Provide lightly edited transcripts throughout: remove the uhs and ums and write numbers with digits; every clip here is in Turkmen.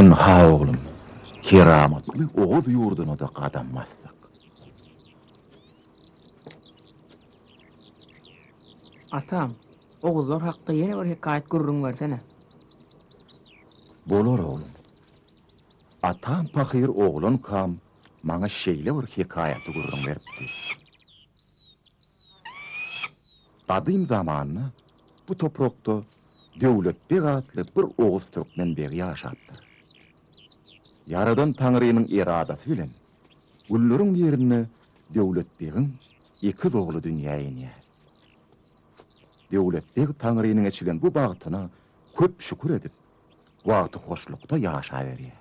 Ynha oglum, keramatly Oguz ýurduna-da gadam basdyk. Atam, oguzlar hakda ýene bir hekaýat gürrüň bersene. Bolar oglum. Atam pahyr oglankam maňa şeýle bir hekaýaty gürrüň beripdi. Gadym zamanda bu toprakda Döwlet beg atly bir oguz türkmen begi ýaşapdyr. Ýaradan Taňrynyň eradasy bilen günleriň birinde Döwlet begiň ekiz ogly dünýä inýär. Döwlet beg Taňrynyň eçilen bu bagtyna köp şükür edip, wagtyhoşlukda ýaşaberýär.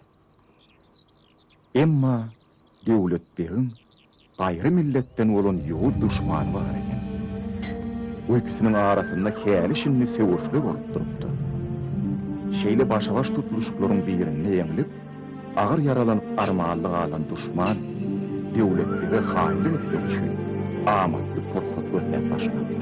Emma Döwlet begiň gaýry milletden bolan ýowuz duşmany bar eken. Bu ikisiniň arasynda häli-şindi söweşler bolup durupdyr. Şeýle başa-baş tutluşyklaryň birinde ýeňlip, agyr ýaralanyp armanly galan duşman Döwlet bege haýynlyk etmek üçin amatly pursat gözläp başlapdyr.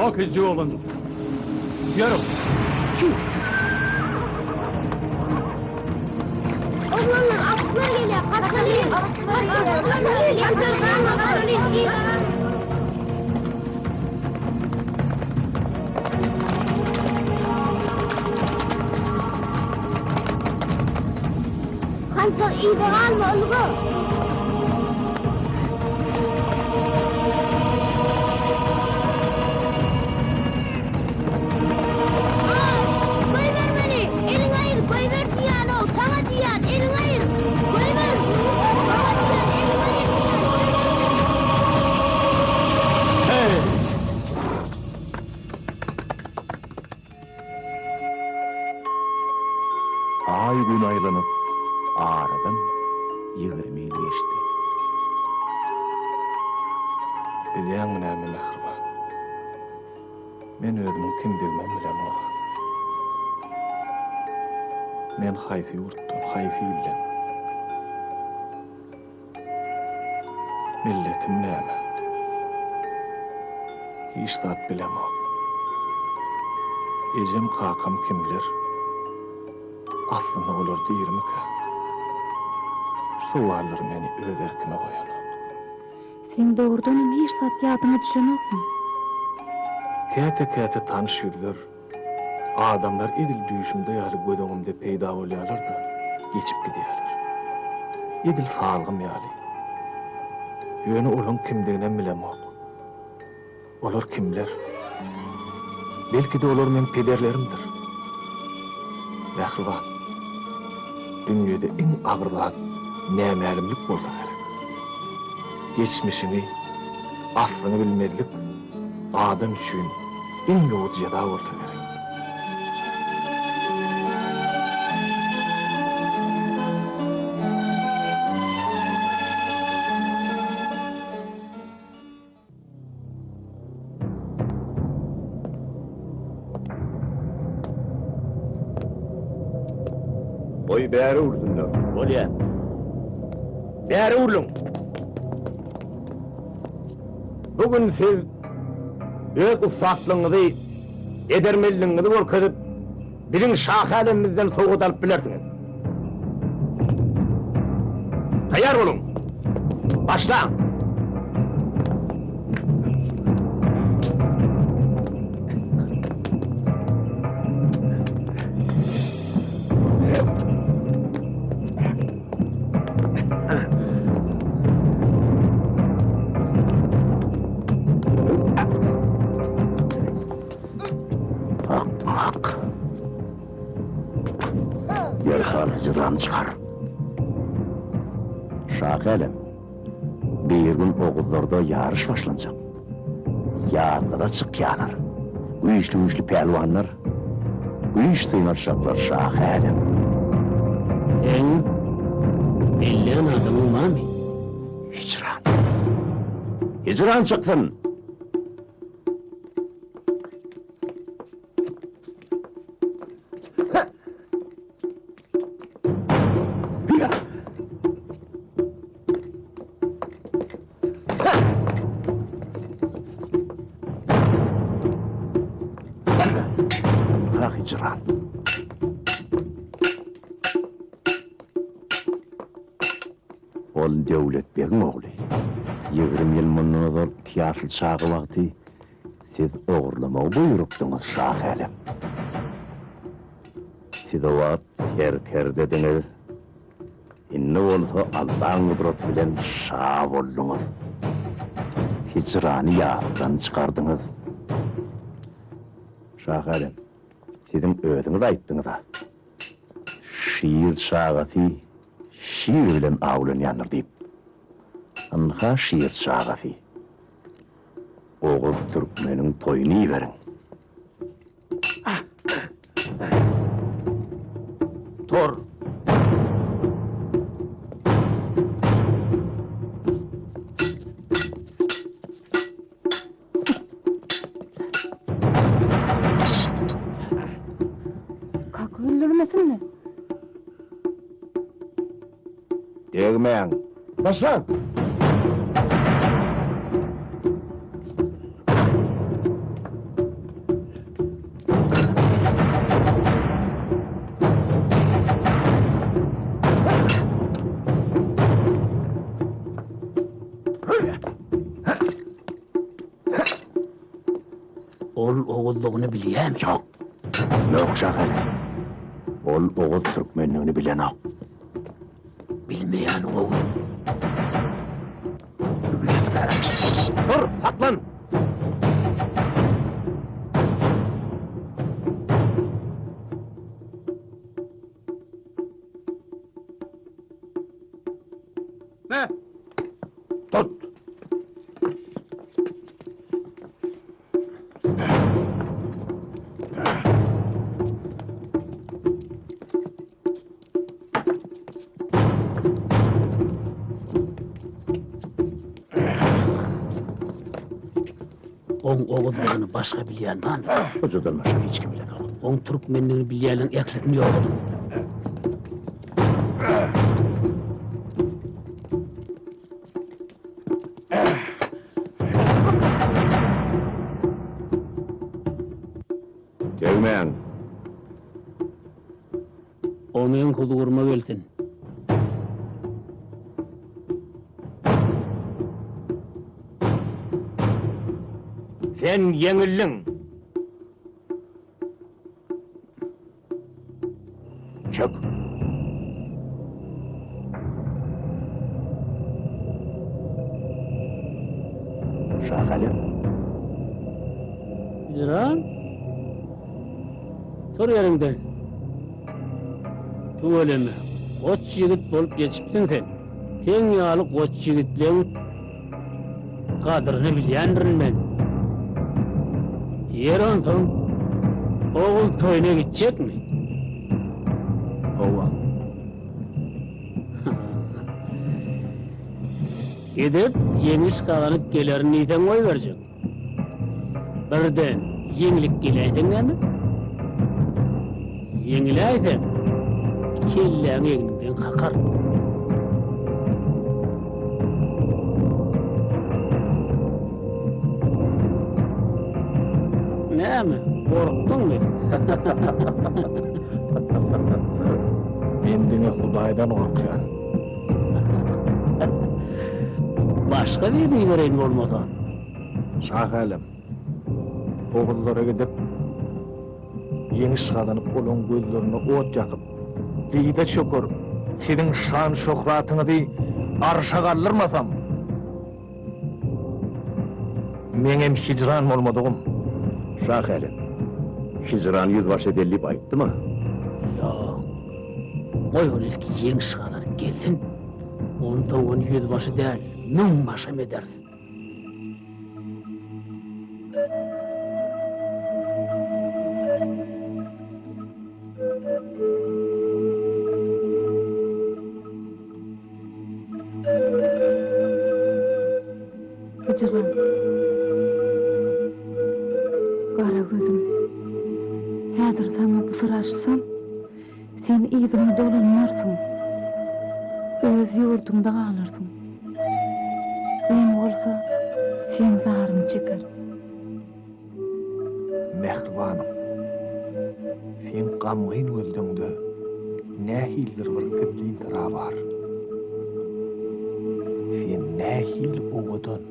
Hokyzjy oglanjyk. Ýörüň. Oglanlar, atlar gelýär, gaçalyň! Gaçalyň, gaçalyň, gaçalyň! Hanjar yza galma ylga. Aý, goýber meni! Eliňi aýyr, goýber diýýän-ow, saňa diýýän, eliňi aýyr! Goýber! Saňa diýýän, eliňi aýyr diýýän, goýber meni! Heý! Aý-gün aýlanyp, aradan 20 ýyl geçdi. Bilýäňmi näme, mähriban? Men özümiň kimdigimem bilemok. Men haýsy ýurtdan, haýsy ilden? Milletim näme? Hiç zat bilemok. Ejem kakam kimler? Aslynda olar dirimikä? Şu sowallar meni öz erkime goýanok. Seň dogrudanam hiç zat ýadyňa düşenokmy? Käte-käte tanyş ýüzler, Adamlar edil düýşümde ýaly göz öňümde peýda bolýarlar-da, geçip gidýärler. Edil salgym ýaly. Ýöne olaň kimdiginem bilemok. Olar kimler? Belki-de olar meň pederlerimdir. Mähriban, dünýede iň agyr zat nämälimlik bolsa gerek. Geçmişiňi, aslyňy bilmezlik adam üçin iň ýowuz jeza bolsa gerek. Goý bäri öwrülsinler. Bolýa. Bäri öwrüliň. Bu gün siz öz ussatlygyňyzy, edermenligiňizi görkezip, biziň şahy älemimizden sowgat alyp bilersiňiz. Taýýar boluň! Başlaň! Akmak. Derhal jyzany çykar. Şahy älem, bir gün oguzlarda ýaryş başlanjak. Ýazlyga çykýarlar. Güýçli-güýçli pälwanlar güýç synanyşjaklar şahy älem. Seň bellän adamyň barmy? Hijran. Hijran çyksyn! Ynha hijran. Ol Döwlet begiň ogly. 20 ýyl mundan ozal iki ýaşly çaga wagty siz ogurlamagy buýrupdyňyz, şahälem. Siz o wagt serkerdediňiz. Indi bolsa Allaň gudraty bilen şa bolduňyz. Hijrany ýatdan çykardyňyz. Şahalem, siziň özüňiz aýtdyňyz-a, Şir çagasy şir bilen awlanýandyr diýip. Ynha şir çagasy. Oguz türkmeniň toýuny iberiň. Tur. Kaka öldürmesinler. Degmäň. Başlaň! Ol ogullygyny bilýärmi? Ýok. Ýok, Şahaly. Ol oguz türkmenligini bilenok. Bilmeýäni gowy. Dur, saklan! Ne? Tut! Oň oguzlygyny başga bilýän barmy? Hojadan başga hiç kim bilenok. Oň türkmenligini bilýänleň ählisini ýok ediň. Degmäň! O meň huzuryma gelsin. Sen ýeňildiň. Çök. Şahaly. Hijran. Tur ýeriňden. Tüweleme, goç ýigit bolup ýetişipsiň sen. Seň ýaly goç ýigitleň Gadyryny bilýändirin men. Ýeri onsoň, ogul toýuna gitjekmi? Hawa. Gidip, ýeňiş gazanyp gelerin diýseň goýberjek. Birden ýeňilip geläýseň näme? Ýeňiläýseň, kelläňi egniňden kakaryn. Näme, gorkduňmy? Men diňe Hudaýdan gorkýan. Başga birini ibereýin bolmasa. Şahälem, ogullara gidip, ýeňiş gazanyp, olaň gözlerine ot ýakyp, dyza çökerip, siziň şan-şöhratyňyzy arşa galdyrmasam, meňem hijran bolmadygym. Şahälem, hijran ýüzbaşy edeli diýip aýtdym-a. Ýok, goý ol ilki ýeňiş gazanyp gelsin, onsoň ony ýüzbaşy däl, müňbaşam ederis. Hijran. Gara gözüm. Häzir saňa bu syry açsam, sen yzyňa dolanmarsyň. Öz ýurduňda galarsyň. Men bolsa seň zaryňy çekerin. Mähribanym, seň gamgyn gözleňde nähilidir bir gizlin syra bar. Sen nähili owadan,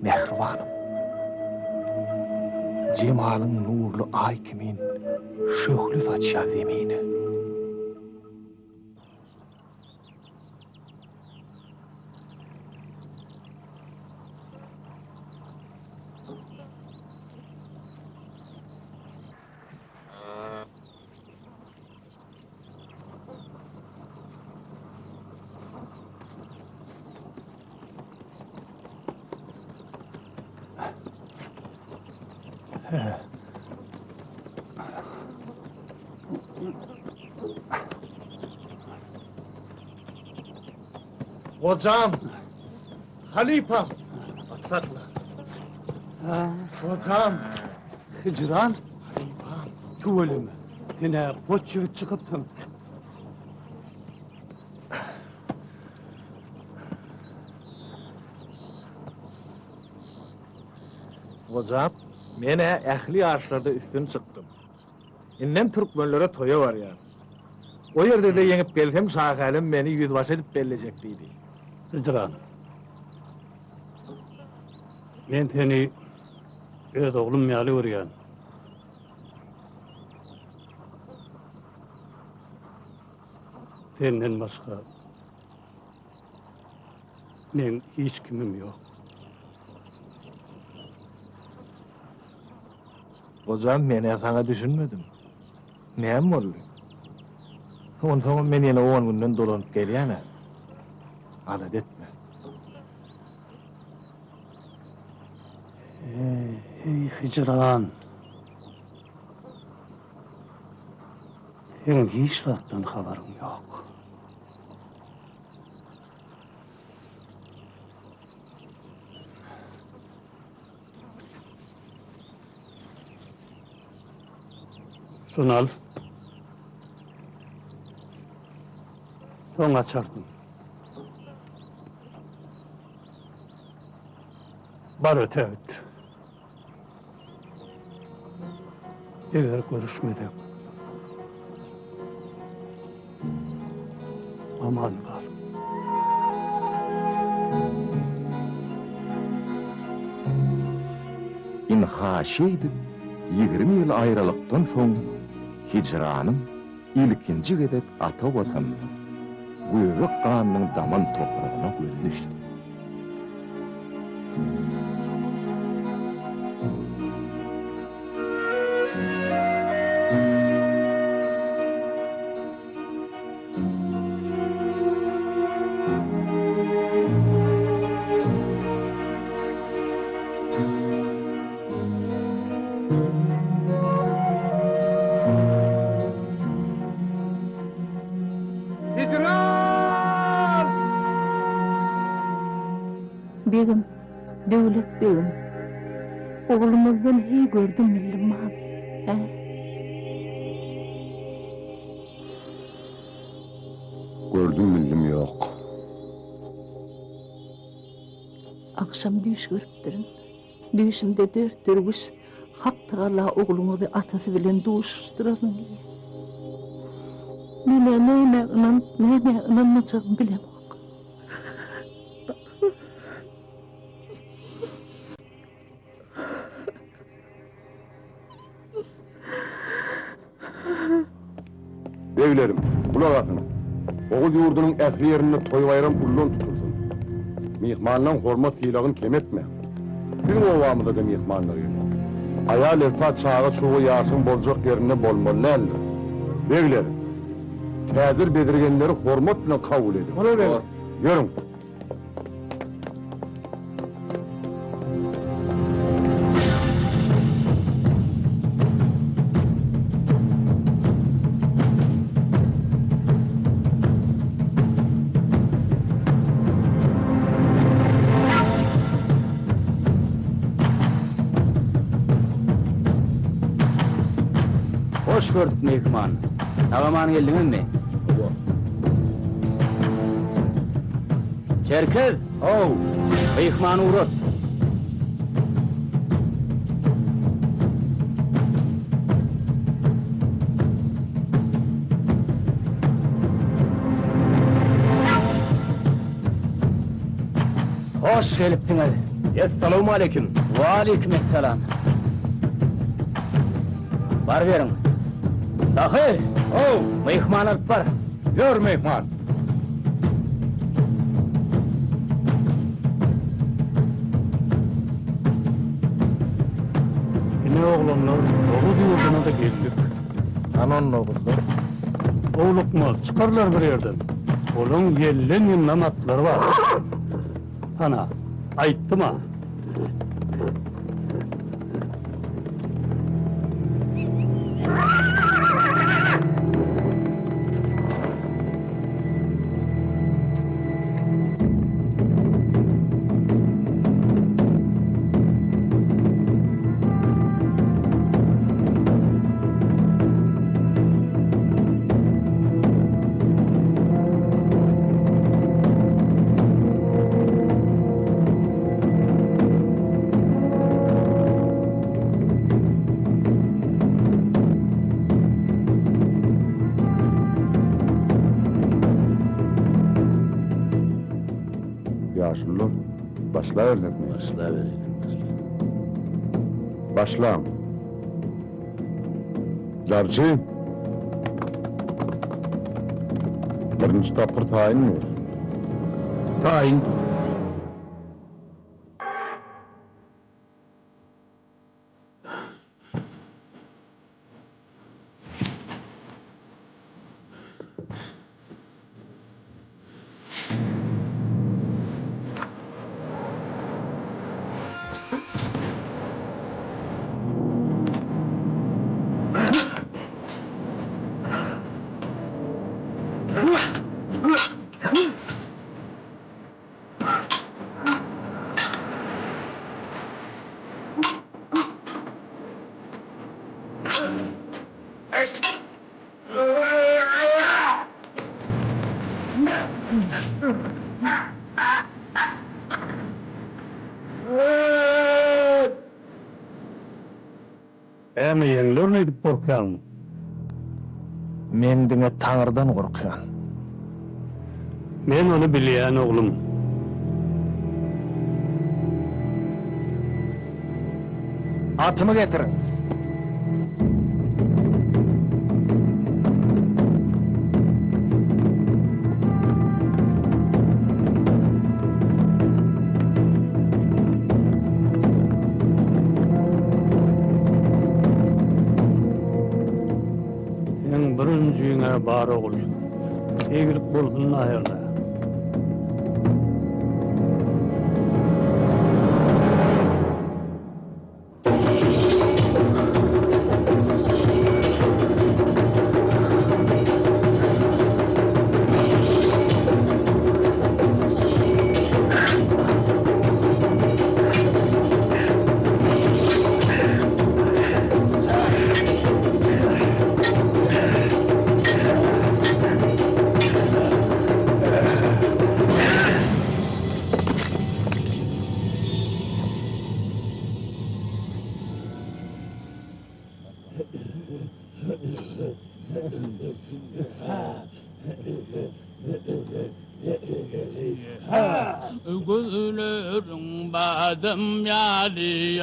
mähribanym. Jemalyň nurly aý kimin şöhle saçýar zemine. Gojam! Halypam! At sakla. Gojam! Hijran! Halypam! Tüweleme! Sen-ä goç ýigit çykypsyň. Gojam, men-ä ähli ýaryşlarda üstün çykdym. Indem türkmenlere toýa barýan. O ýerde-de ýeňip gelsem Şahälem meni ýüzbaşy edip bellejek diýdi. Hijran. Men seni öz oglum ýaly görýän. Senden başga meň hiç kimim ýok. Gojam, men-ä saňa düşünmedim. Näme boldy? Onsoňam men ýene on günden dolanyp gelýän-ä. Alada etme. Eý, hijran! Seniň hiç zatdan habaryň ýok. Şuny al. Soň açarsyň. Bar öte git. Eger görüşmesek, aman gal. Ynha şeýdip, 20 ýyl aýralykdan soň Hijranyň ilkinji gezek ata Watanyna, göbek ganynyň daman topragyna gözi düşdi. Hijran! Begim, Döwlet begim, oglumyzdan heý gördüm bildim mawy, hä? Gördüm bildim ýok. Agşam düýş görüpdirin. Düýşümde dört derwüş Hak Tagala ogluňyzy atasy bilen duşuşdyraryn diýýär. Men-ä nämä ynanyp, nämä ynanmajagymy bilemok. Beglerim, gulak asyň! Oguz ýurdunyň ähli ýerinde toý-baýram ullan tutulsyn. Myhmanlaň hormat-sylagyny kem etmäň. Biziň obamyza-da myhmanlar geler. Aýal-erta, çaga-çuga ýaşyň boljak ýerinde bolmaly däldir. Begler, täjir bezirgenleri hormat bilen kabul ediň. Ýörüň! Hoş gördük myhman. Sag-aman geldiňizmi? Hawa. Çerkez! Haw! Myhmany ugrat. Hoş gelipsiňiz. Essalawmaleýkim. Waleýkim essalam. Bar beriň. Sahy! Haw! Myhman alyp bar. Ýör myhman. Ine oglanlar, Oguz ýurduna-da geldik. Hany onda oguzlar? Howlukma, çykarlar bir ýerden. Olaň ýelden ýyndam atlary bar. Hana, aýtdym-a. Ýaşulular, başlabersekmi? Başlabereliň, başla. Başlaň. Jarçy! Birinji tapgyr taýynmy? Taýyn. Näme ýeňilerin öýdüp gorkýaňmy? Men diňe Taňrydan gorkýan. Men ony bilýän, oglum. Atymy getiriň. Seň bir ünjüň-ä bar, ogul. Eýgilik bolsun-da hernä. Gözleriň badam ýaly,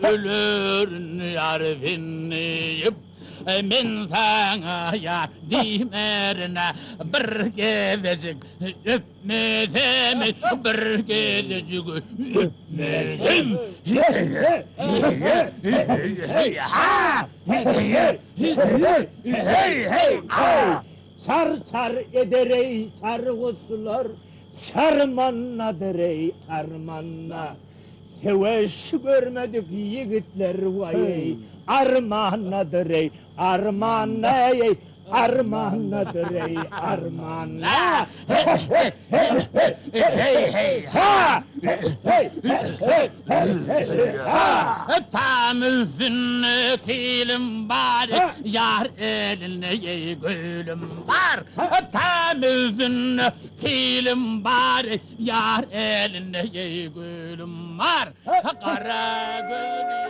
Ölerin ýar sen diýip. Men saňa ýar diýmerin, Bir gezejik öpmesem, Bir gezejik öpmesem. Çar-çar eder eý çarguşlar, Çarmannadyr eý armanna. Söweş görmedik ýigitler waý eý, Armannadyr eý, armanna eý. Armandadyr eý, armanda. Heý, heý, ha! Heý, heý, heý, ha! Tam üstünde kilim bar, ýar elinde gülüm bar. Tam üstünde kilim bar, ýar elinde gülüm bar. Gara gözli.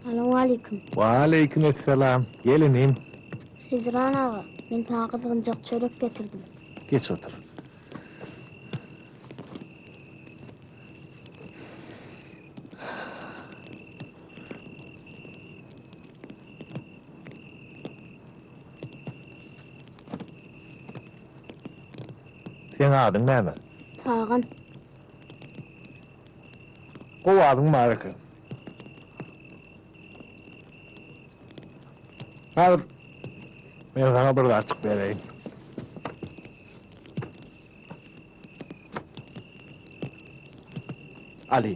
Salowmaleýkim. Waleýkim essalam, gel inim. Hezran aga, men saňa gyzgynjak çörek getirdim. Geç otur. Seň adyň näme? Tagan. Gowy adyň bar eken. Häzir men saňa bir zatjyk bereýin. Aly.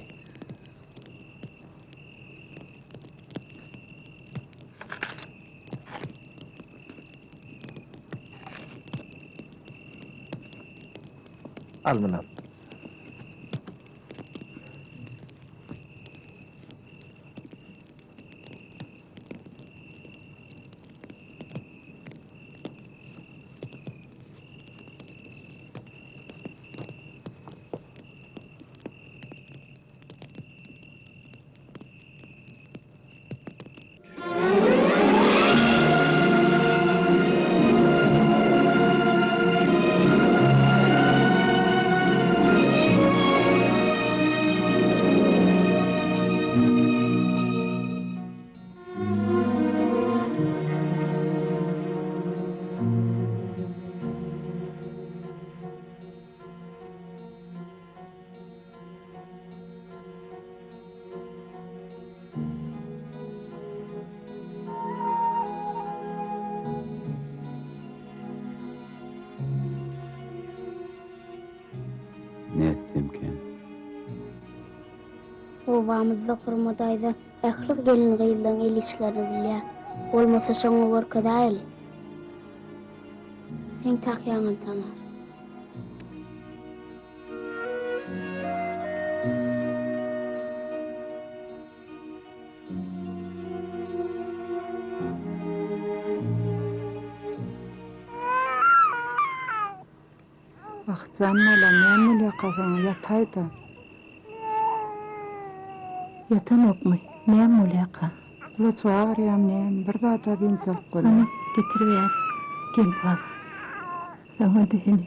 Al munam. Nätsemkäm? Obamyzda Hurma daýza ähli gelin-gyzlaň el işlerini bilýär. Bolmasa şoňa görkezäýeli. Seň tahýaňam tanar. Wah, jan balam, näme bolýarka saňa, ýataý-da. Ýatanokmy? Näme bolýarka? Gulaç agyrýamy näme, bir zada biynjalyk bolýar. Hany, getir bäri. Gel bar. Saňa diýeni.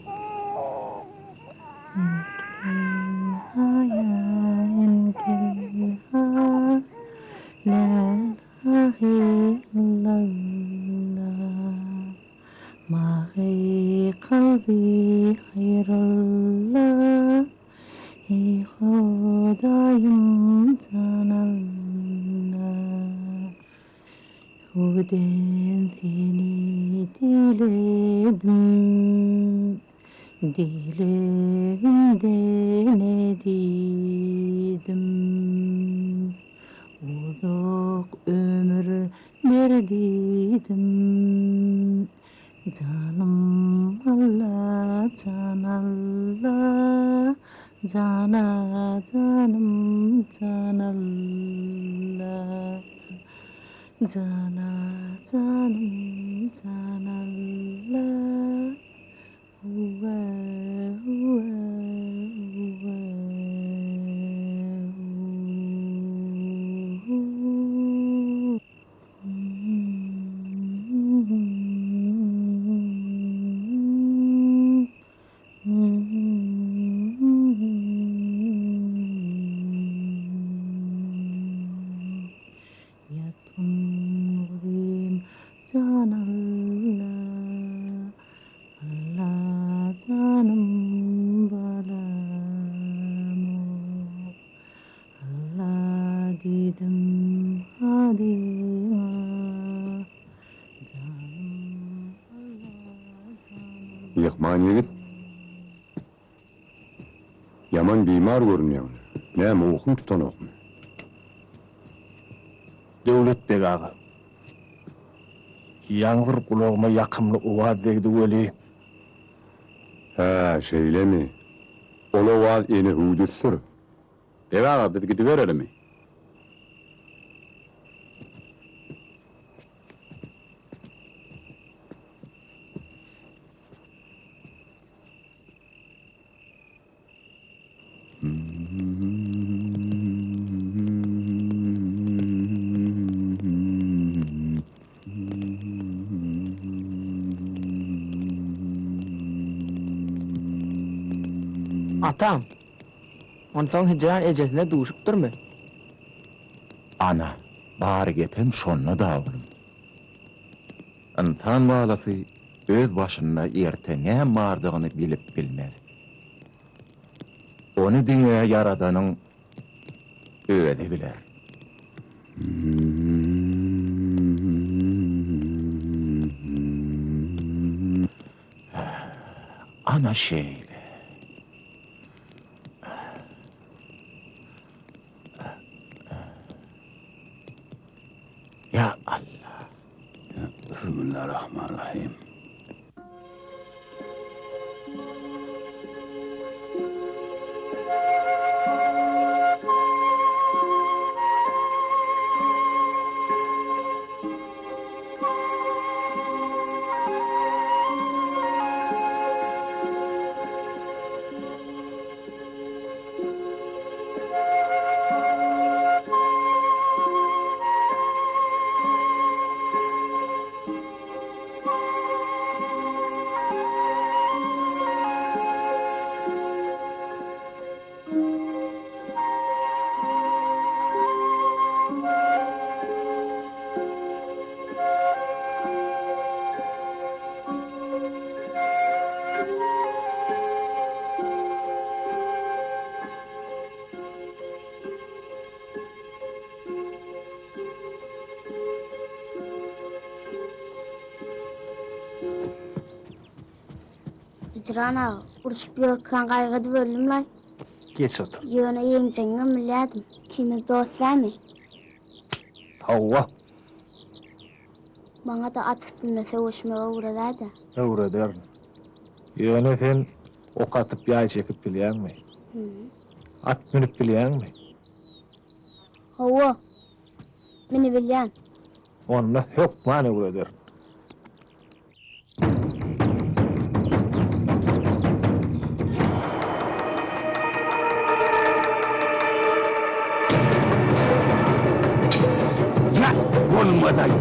Huden seni diledim, Dilimde ne diýdim. Uzak ömür ber diýdim. Janym Alla, jan Alla, Jana janym jan Alla. Jana janym jan Alla. Huwa huwa huwa hu. Ýatgyn jan Alla. Diýdim adyňa janym Alla janym. Myhman ýigit, ýaman bimar görünýäň. Näme, ukyň tutanokmy? Döwlet beg aga. Ýaňy bir gulagyma ýakymly owaz degdi weli. Hä, şeýlemi? Ol owaz ene hüwdüsidir. Beg aga, biz gidiberelimi? Atam, onsoň Hijran ejesine duşupdyrmy? Ana, bar gepem şonda-da, oglum. Ynsan balasy öz başynda erte näm bardygyny bilip bilmez. Ony diňe Ýaradanyň özi biler. Ana şeýle. Ýa Alla! Bismillah-Rahman-Rahim. Hijran aga, urşup ýörkäň gaýgy edip öldüm-laý. Geç otur. Ýöne ýeňjegiňem bilýärdim. Ikimiz dost dälmi? Hawa. Maňa-da at üstünde söweşmegi öwredäý-dä. Öwrederin. Ýöne sen ok atyp ýaý çekip bilýäňmi? At münüp bilýäňmi? Hawa, münübilýän. Onda hökman öwrederin. Ýa, bolmadaý.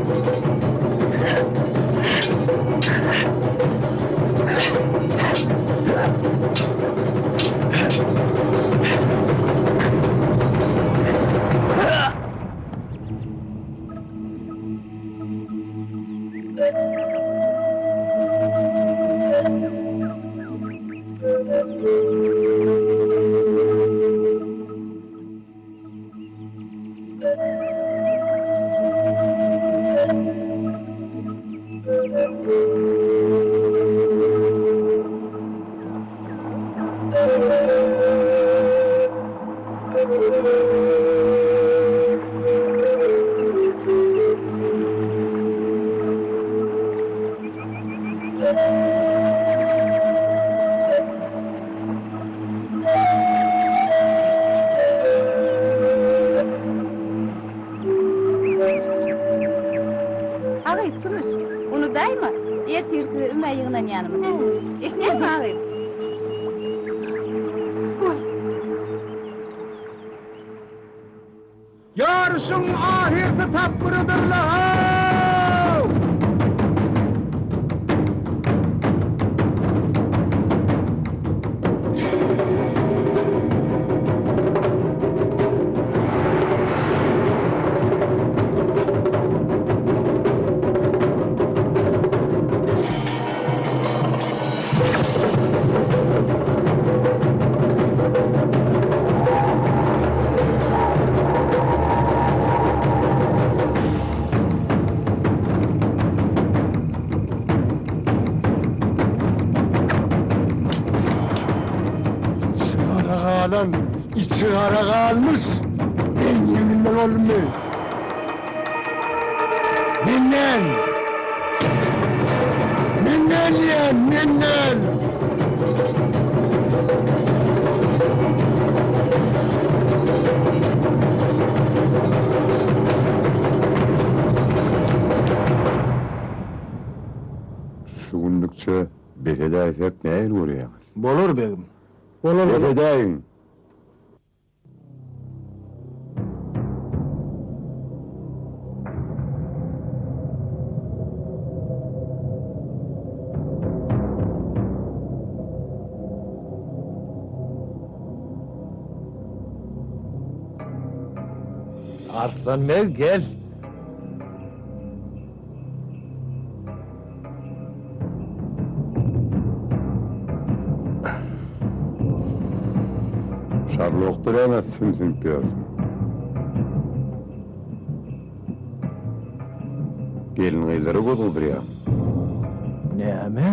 Agyz, Kümüş, unudaýma, ertir size ümä ýygnanýanymyzy. Eşidýäňmi, agyz? Ýaryşyň ahyrky tapgyrydyr-la-how! galan, içi gara galmyş. Men ýeňilmeli boldummy? Menden! Menden diýýän, menden! Şu günlükçe bes edäýsek nähili görýäňiz? Bolar begim. Bolar. Bes edäýiň. Arslan beg gel. Şarlokda näme sümsünip ýörsüň? Gelin-gyzlara göz gyzdyrýaň. Näme?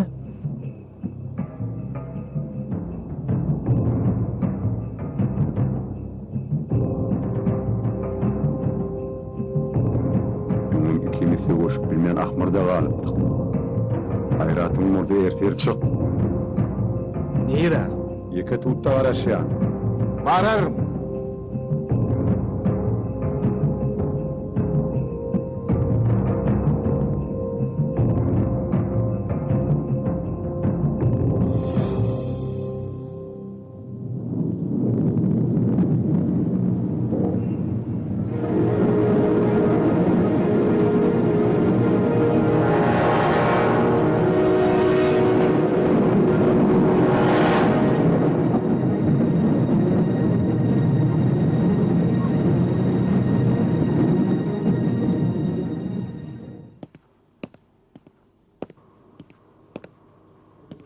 Öňem ikimiz söweşip bilmän ahmyrda galypdyk. Gaýratyň bolsa ertir çyk. Nirä? Ýeke tutda garaşýan. Bararyn.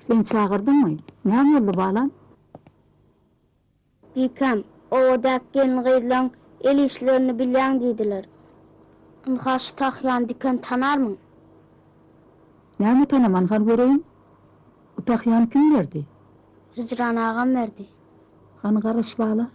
Sen çagyrdyňmy? Näme boldy, balam? Bikäm, obadaky gelin-gyzlaň el işlerini bilýäň diýdiler. Ynha şu tahýany diken tanarmyň? Näme tanaman hany göreýin? Bu tahýany kim berdi? Hijran agam berdi. Hany garaş bala.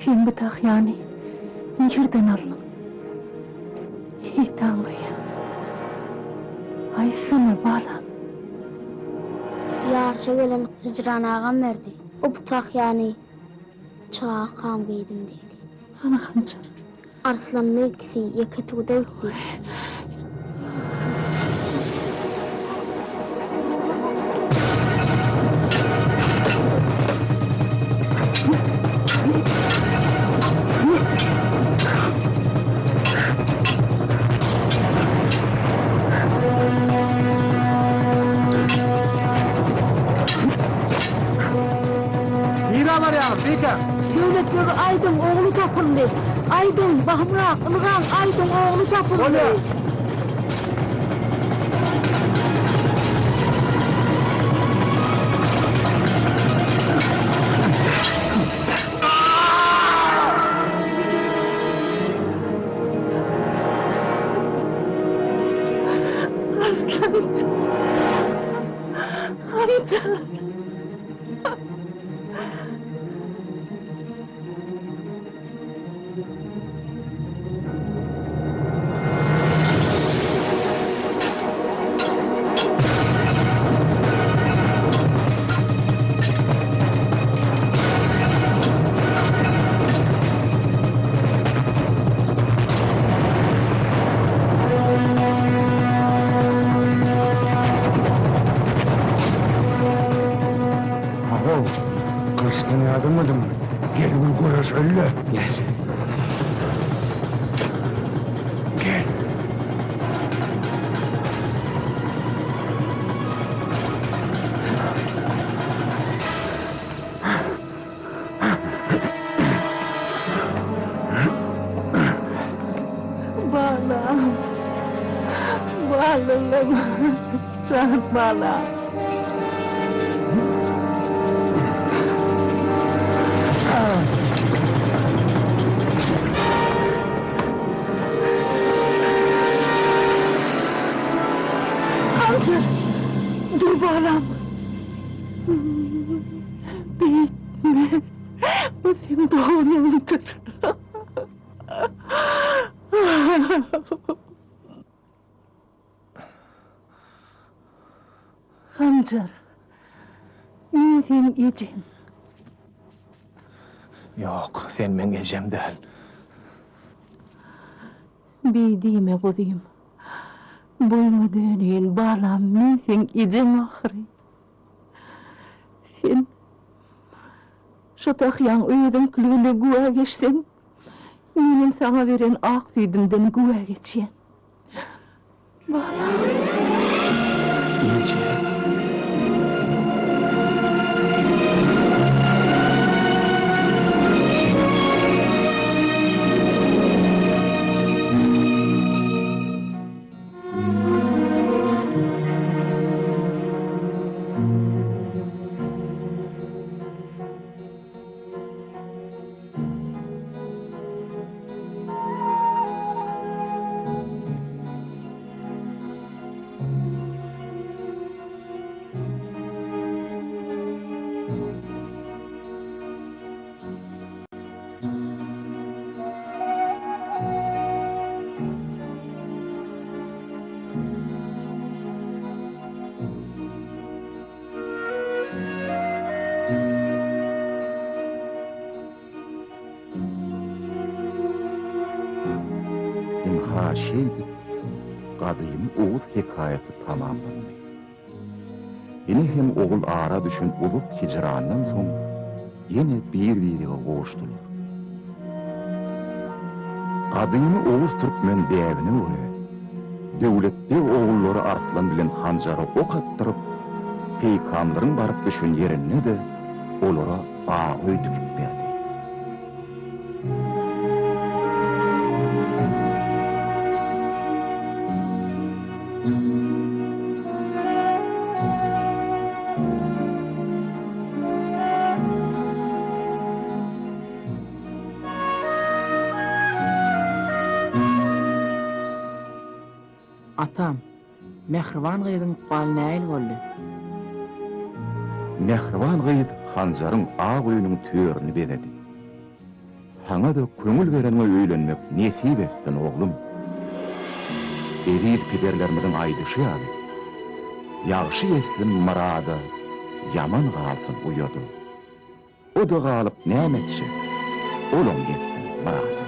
Sen bu tahýany nirden aldyň? Eý, Taňrym! Aýtsana, balam! Ýaryşa gelen Hijran agam berdi. O bu tahýany Çagakam geýdim diýdi. Hany hanjar? Arslan ikisi ýeke tuda gitdi. Nirä barýaňyz, Bike? Döwlet beg aýdyň, ogly tapyldy. Aýdyň, bahymrak, ylgaň, aýdyň, ogly tapyldy. Bolýar. Arslanjan. Hanjan. Ahow, gylyçdan ýadamadyňmy? Gel bir göreşeli-le. Gel. Gel. oglum, jan balam. Hanjar, dur balam. Beýtme. Bu seň doganyňdyr. Hanjar, men seň ejeň. Ýok, sen meň ejem däl. Beý diýme, guzym. Boýuňa döneýin, balam, men seň ejeň ahyry. Sen şo tahýaň özüňkiligine güwä geçseň, menem saňa beren ak süýdümden güwä geçýän. Balam. Eje. Ynha şeýdip, gadymy oguz hekaýaty tamamlandy. Ene hem ogul ara düşen uzak hijrandan soň ýene bir-birege gowuşdylar. Gadymy oguz-türkmen däbine görä, Döwlet beg ogullary Arslan bilen Hanjara ok atdyryp, peýkamlaryň baryp düşen ýerinde-de olara ak öý dikip berdi. Atam, mähriban gyzyň ykbaly nähili boldy? Mähriban gyz Hanjaryň ak öýüniň törüni bezedi. Saňa-da köňül bereniňe öýlenmek nesip etsin, oglum! Eziz pederlerimiziň aýdyşy ýaly, Ýagşy ýetsin myrada, ýaman galsyn uýada. O-da galyp näme etjek, olam ýetsin myrada.